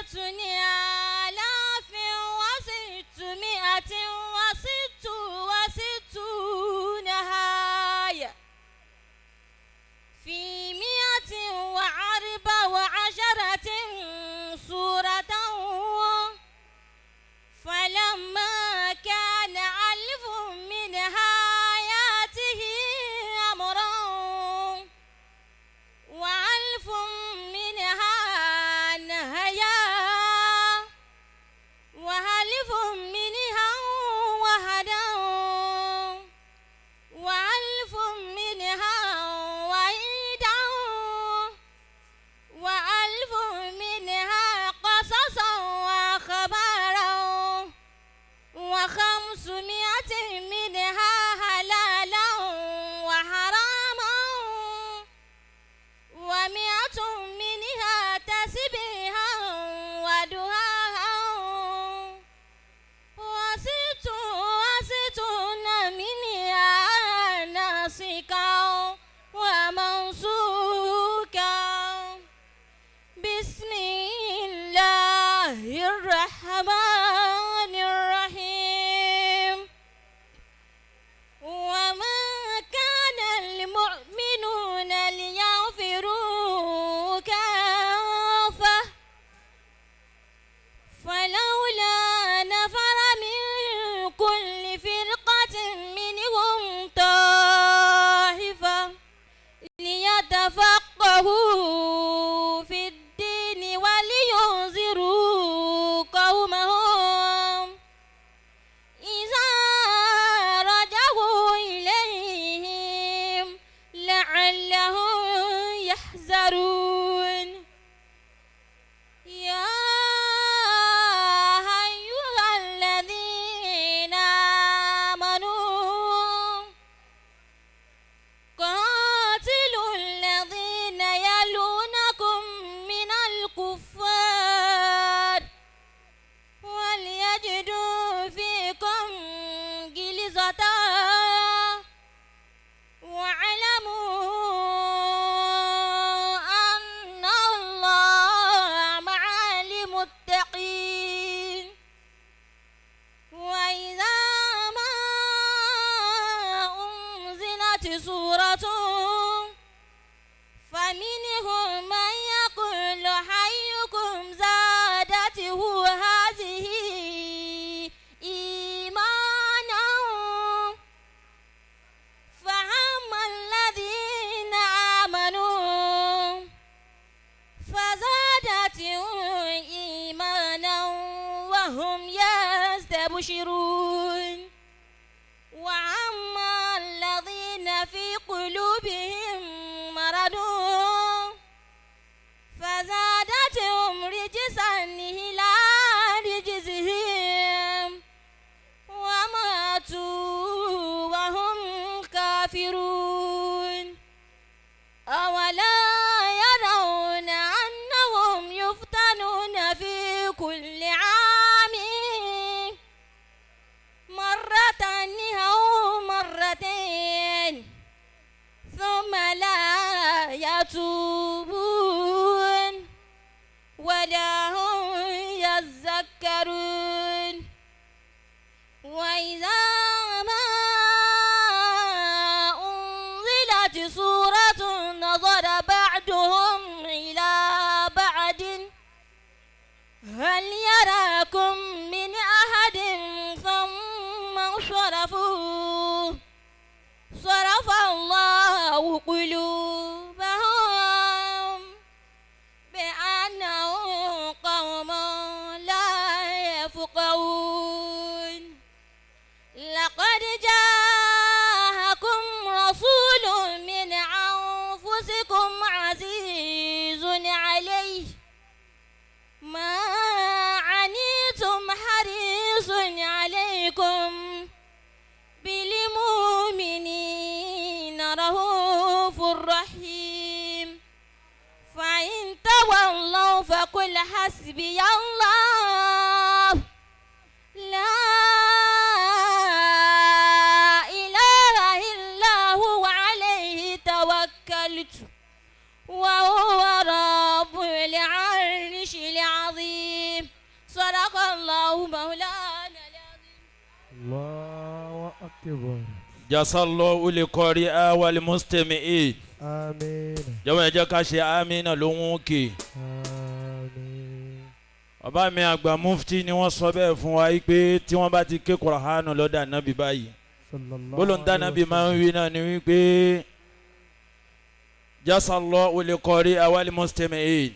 4660 آية في 114 سورة. فلما كان 1000 من آياته أمرا و1000 منها نهيا و1000 منها وهدى و1000 منها وعيدا و1000 منها قصصا وأخبارا و500 منها حلالا وحراما و100 منها تسبيحا ودعاء 66 منها ناسكا ومنسوكا. بسم الله الرحمن الرحيم. وما كان المؤمنون لينفروا كافة فلولا نفر من كل فرقة منهم طائفة ليتفقهوا في الدين ولينذروا قومهم إذا رجعوا إليهم لعلهم يحذرون. يا أيها الذين آمنوا قاتلوا الذين يلونكم من الكفار وليجدوا فيكم غلظة واعلموا أن الله مع المتقين. وإذا ما أنزلت سورة فمنهم من يقول أيكم زادته هذه إيمانا فأما الذين آمنوا فزادتهم إيمانا وهم يستبشرون. وأما الذين في قلوبهم مرض فزادتهم رجسا إلى رجزهم وماتوا وهم كافرون. أولا يرون أنهم يفتنون في كل عام مرة أو مرتين ثم لا يتوبون ولا هم يذكرون. وإذا ما أنزلت سورة نظر بعضهم إلى بعض هل يراكم من أحد ثم انصرفوا صرف الله قلوبهم بأنهم قوم لا يفقهون. لقد جاءكم رسول من أنفسكم عزيز عليه ما عنيتم حريص عليكم بالمؤمنين رؤوف رحيم. فإن تولوا فقل حسبي الله لا إله إلا هو عليه توكلت وهو رب العرش العظيم. صدق الله مولانا العظيم. الله أكبر. Jasallahu li-qari'a wal-mustami'in. آمين. Jọ̀wọ́, ẹ jẹ́ ká ṣe àmín lóhùn òkè. آمين. Bàbá mi àgbà mufti ni wọ́n sọ bẹ́ẹ̀ fún wa yìí pé tí wọ́n bá ti ké Kùránì lọ́dọ̀ ànábì báyìí, صلى الله gbólóhùn tánàbì máa ń wí náà ni wípé jasallahu li-qari'a wal-mustami'in.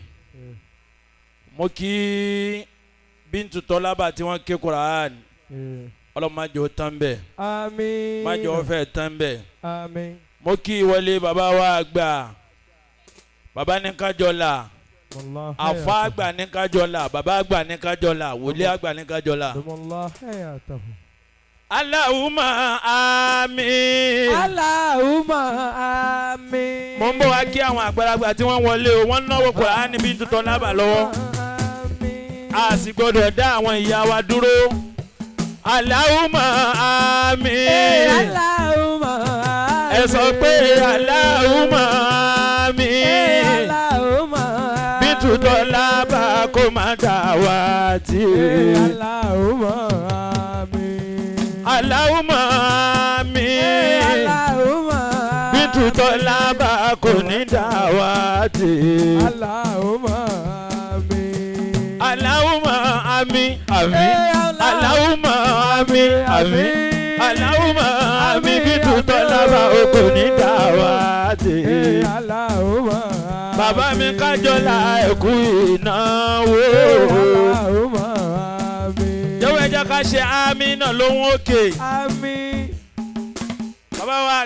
Mo kí Bíntu Tọ́lábà tí wọ́n ké Kùránì. Ọlọ́run má jẹ́ ó tán bẹ́ẹ̀. آمين. Má jẹ́ ó fẹ́ tán bẹ́ẹ̀. آمين. Mo kí ìwọlé bàbá wa àgbà, bàbá ní kájọlá. الله. Àfa àgbà ní kájọlá, bàbá àgbà ní kájọlá, wòlíì àgbà ní kájọlá. دم الله حياته. Allahumma àmín. اللهم آمين. Mo ń bọ̀ wá kí àwọn àgbàlagbà tí wọ́n wọlé o. Wọ́n náwó Kùránì bí tuntun lábà lọ́wọ́. آمين. A sì gbọ́dọ̀ dá àwọn ìyá wa dúró. Allahumma àmín. اللهم آمين. Ẹ sọ pé Allahumma àmín. اللهم آمين. Bí tuntun lábà kó má dà wá tì. اللهم آمين. Allahumma àmín. اللهم Bí tuntun lábà kò ní dà wá tì. اللهم آمين. Allahumma àmín àmín. Allahumma àmín àmín. Allahumma àmín, bí tuntun lábà kò ní dà wá tì. اللهم آمين. Bàbá mi kájọlá, ẹ̀kú ìnáwó. اللهم آمين. Jọ̀wọ́, ẹ jẹ́ ká ṣe àmín náà lóhùn òkè. آمين. Bàbá wa.